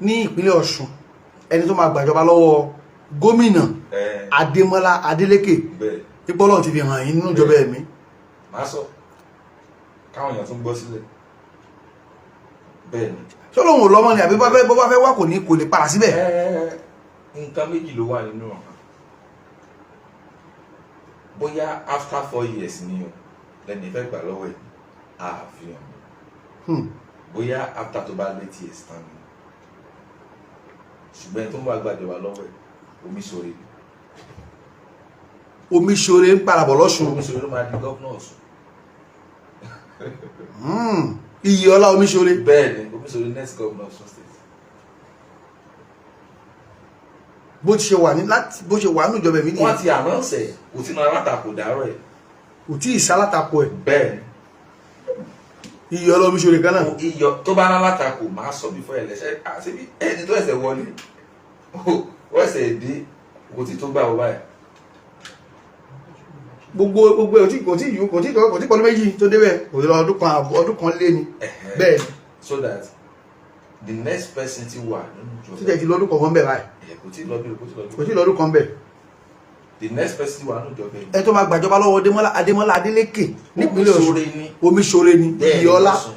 Ní ìpínlẹ̀ Ọ̀ṣun, ẹni tó máa gbàjọba lọ́wọ́ gómìnà Adémọ́lá Adélékè, ipò Ọlọ́run ti fi hàn yín nínú ìjọba ẹ̀mí. Máa sọ káwọn èèyàn tún gbọ́ sílẹ̀, bẹ́ẹ̀ ni. Ṣé Ọlọ́run ò lọ́mọ ni, àbí bó bá fẹ́ wá, kò ní kò lè padà síbẹ̀? Nǹkan méjì ló wà nínú ọ̀kan. Bóyá after 4 years ni o lẹ́ni fẹ́ gbà lọ́wọ́ ẹ̀ àfihàn, bóyá after tó bá lé tiẹ̀ tán ni. Ṣùgbọ́n ẹni tó ń bá gbàjọba lọ́wọ́ ẹ̀, Omiṣore. Omiṣore ń padà bọ̀ lọ́ṣun? Omiṣore ló máa di governor Ọ̀ṣun. Iyìọlá Omiṣore? Bẹ́ẹ̀ ni, Omiṣore, next governor Ọ̀ṣun State. Bó ti ṣe wà ní láti bó ṣe wà nínú ìjọba ẹ̀mí Wọ́n nìyẹn? ti announce ẹ̀, kò sínú alátakò dàárọ̀ ẹ̀. Kò tí ì sálátakò ẹ̀? Bẹ́ẹ̀ ni. Iyìọlá Omiṣore kan náà? Iyọ̀ tó bá látakò, máa sọ before election. Àti bí ẹni tó ẹsẹ̀ wọlé, ó ẹsẹ̀ dé, kò tí tó gbà wọ báyìí. Gbogbo ẹ̀ kò tí pọ̀lú 2 tó débẹ̀, kò lọ ọdún kan àbọ̀, ọdún kan lé ni. Bẹ́ẹ̀ ni. So that the next person ti wà nínú ìjọba. Títẹ̀ ti lọ́dún kan bẹ̀ báyìí. Ẹ̀, kò tí lọ bí, kò tí lọ bí. Kò tí lọ́dún kan bẹ̀. The next person ti wà nínú ìjọba yìí. Ẹ tó máa gbàjọba lọ́wọ́ Adémọ́lá Adélékè nípínlẹ̀ Ọ̀ṣun? Omiṣore ni. Omiṣore ni? Bẹ́ẹ̀ ni. Iyìọlá, Ọ̀ṣun.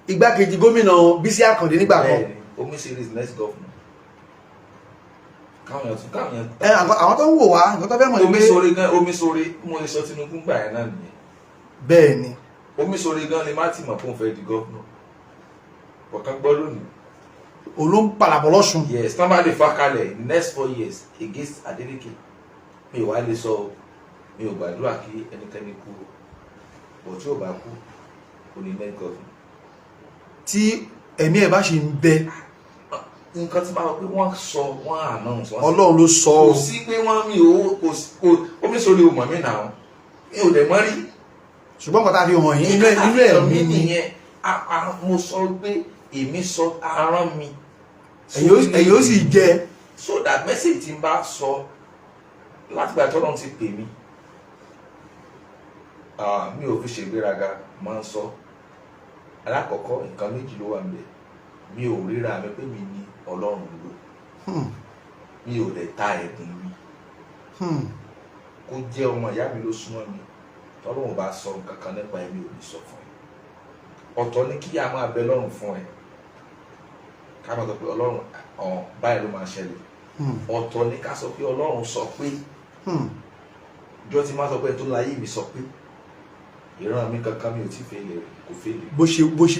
igbákejì gómìnà Bísí Àkàndé nígbà kan. Bẹ́ẹ̀ ni, Omiṣore is the next governor. Káwọn èèyàn tún káwọn èèyàn. Ẹ àwọn tó ń wò wá, nǹkan tó fẹ́ mọ̀ ní pé Omiṣore gan, Omiṣore, mo lè sọ Tinubu gbà yẹn náà nìyẹn. Bẹ́ẹ̀ ni. Omiṣore gan ni má ti mọ̀ pé òun fẹ́ di governor kọ̀ọ̀kan gbọ́ lónìí. Òun ló ń padà bọ̀ lọ́ṣun? Yes, tán bá lè fa kalẹ̀ in the next 4 years against Adeleke, mi ò wá lè sọ o, mi ò gbàdúrà kí ẹnikẹ́ni kú o, bọ̀ tí ò bá kú, kò ní next governor. Tí ẹ̀mí ẹ̀ bá ṣe ń bẹ. Nǹkan tí bá wọ pé wọ́n sọ, wọ́n announce, wọ́n sì Ọlọ́run ló sọ kò ọ́. Sí pé wọ́n mi ò kò sí kò Omiṣore ò mọ̀ mí nà, mi ò dẹ̀ mọ́ rí. Ṣùgbọ́n nǹkan tá a fi hàn yín nínú ẹ̀mí ni. Nìyẹn. Mo sọ pé èmi sọ arán mi. Ẹ̀yin ó sì jẹ. So that message tí n bá sọ látìgbà tọ́lọ́run ti pè mí, mi ò fi ṣègbéraga, máa ń sọ. Alákọ̀ọ́kọ́, nǹkan méjì ló wà níbẹ̀. Mi ò ríra mi pé mi ní Ọlọ́run lò. Mi ò dẹ̀ ta ẹ̀bùn mi. Kó jẹ́ ọmọ ìyá mi ló súnmọ́ mi, tọ́lọ́run bá sọ nǹkan kan nípa ẹ̀, mi ò ní sọ fún ẹ. Ọ̀tọ̀ ni kí a máa bẹ lọ́rùn fún ẹ, ká máa sọ pé Ọlọ́run ọ̀hún báyìí ló máa ṣẹlẹ̀. Ọ̀tọ̀ ni ká sọ pé Ọlọ́run sọ pé. Jọ ti máa sọ pé tó láyé mi sọ pé ìran mi kankan mi ò tí fèlè rẹ̀, kò fèlè.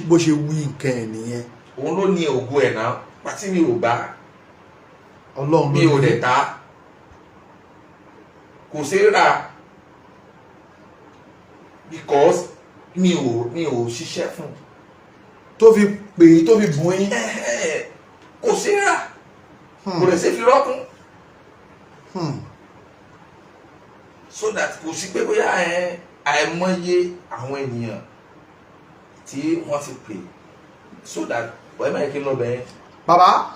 Bó ṣe wí nǹkan ẹ̀ nìyẹn. Òun ló ní ògo ẹ̀ náà pàtí mi ò bá Ọlọ́run mi ló ò ní. Dẹ̀ ta, kò ṣeé rà because mi ò ṣiṣẹ́ fún. Tó fi pè é, tó fi bùn yín. Ẹ̀hẹ́, kò ṣeé rà, kò lè ṣe fi rọ́kùn. So that kò sí pé bóyá ẹ àìmọye àwọn ènìyàn tí wọ́n ti pè, so that wọ́n máa kí n lọ bẹ́ẹ̀. Bàbá.